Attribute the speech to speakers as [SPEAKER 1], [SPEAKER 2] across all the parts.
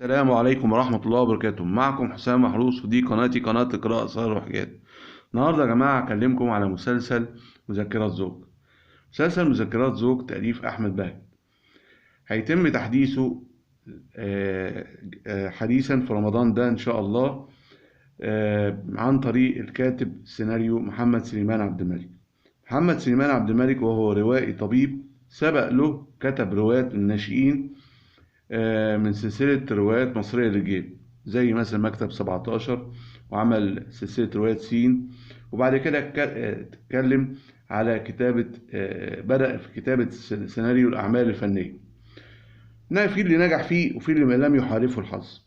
[SPEAKER 1] السلام عليكم ورحمة الله وبركاته. معكم حسام محروس، ودي قناتي قناة القراءة أسرار وحكايات. النهاردة يا جماعة هكلمكم على مسلسل مذكرات زوج. مسلسل مذكرات زوج تأليف أحمد بهجت، هيتم تحديثه حديثا في رمضان ده إن شاء الله، عن طريق الكاتب السيناريو محمد سليمان عبد الملك. محمد سليمان عبد الملك وهو روائي طبيب سبق له كتب روايات الناشئين، من سلسلة روايات مصرية للجيل، زي مثلا مكتب 17، وعمل سلسلة روايات سين، وبعد كده اتكلم على كتابة، بدأ في كتابة سيناريو الأعمال الفنية. في اللي نجح فيه وفي اللي لم يحالفه الحظ.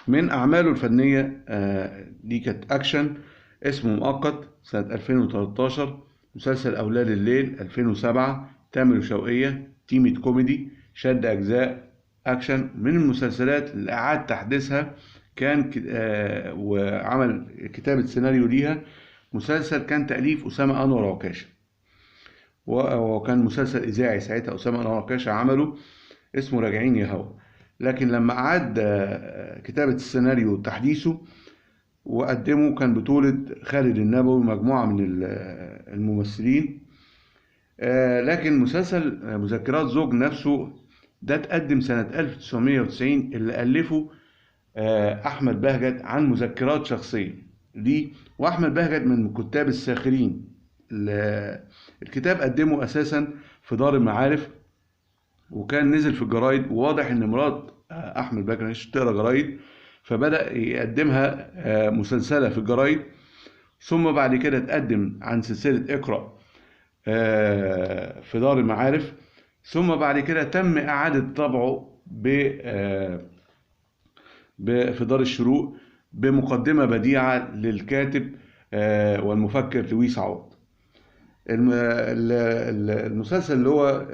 [SPEAKER 1] من أعماله الفنية، دي كانت أكشن اسمه مؤقت سنة 2013، مسلسل أولاد الليل 2007، تامر وشوقية، تيمة كوميدي، شد أجزاء أكشن. من المسلسلات اللي أعاد تحديثها كان وعمل كتابة سيناريو ليها مسلسل كان تأليف أسامة أنور عكاشة، وكان مسلسل إذاعي ساعتها أسامة أنور عكاشة عمله اسمه راجعين يا هوا. لكن لما أعاد كتابة السيناريو وتحديثه وقدمه كان بطولة خالد النبوي ومجموعة من الممثلين. لكن مسلسل مذكرات زوج نفسه ده اتقدم سنة 1990، اللي ألفه أحمد بهجت عن مذكرات شخصية ليه. وأحمد بهجت من الكتاب الساخرين. الكتاب قدمه أساسا في دار المعارف، وكان نزل في الجرايد، وواضح إن مرات أحمد بهجت مش بتقرا جرايد، فبدأ يقدمها مسلسلة في الجرايد. ثم بعد كده اتقدم عن سلسلة اقرأ في دار المعارف، ثم بعد كده تم إعادة طبعه في دار الشروق بمقدمة بديعة للكاتب والمفكر لويس عوض. المسلسل اللي هو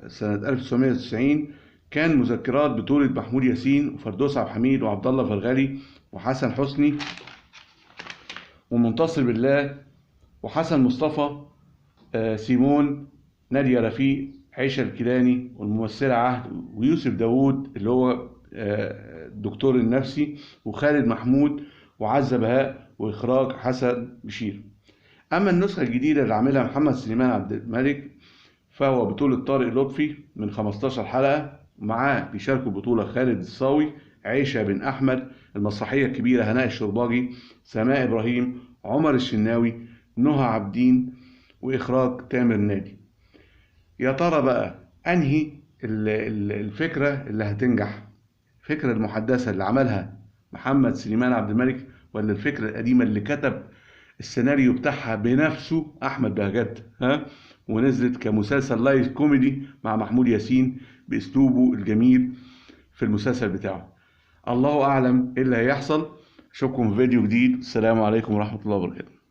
[SPEAKER 1] سنة 1990 كان مذكرات بطولة محمود ياسين وفردوس عبد الحميد وعبد الله فرغلي وحسن حسني ومنتصر بالله وحسن مصطفى، سيمون، نادية رفيق، عيشة الكيلاني، والممثلة عهد، ويوسف داوود اللي هو الدكتور النفسي، وخالد محمود، وعزة بهاء، وإخراج حسن بشير. أما النسخة الجديدة اللي عاملها محمد سليمان عبد الملك فهو بطولة طارق لطفي من 15 حلقة، معاه بيشاركوا بطولة خالد الصاوي، عيشة بن أحمد، المسرحية الكبيرة هناء الشرباجي، سماء إبراهيم، عمر الشناوي، نهى عابدين، وإخراج تامر نادي. يا ترى بقى أنهي الفكرة اللي هتنجح؟ الفكرة المحدثة اللي عملها محمد سليمان عبد الملك، ولا الفكرة القديمة اللي كتب السيناريو بتاعها بنفسه أحمد بهجت، ونزلت كمسلسل light كوميدي مع محمود ياسين بأسلوبه الجميل في المسلسل بتاعه؟ الله أعلم إيه اللي هيحصل. أشوفكم في فيديو جديد. السلام عليكم ورحمة الله وبركاته.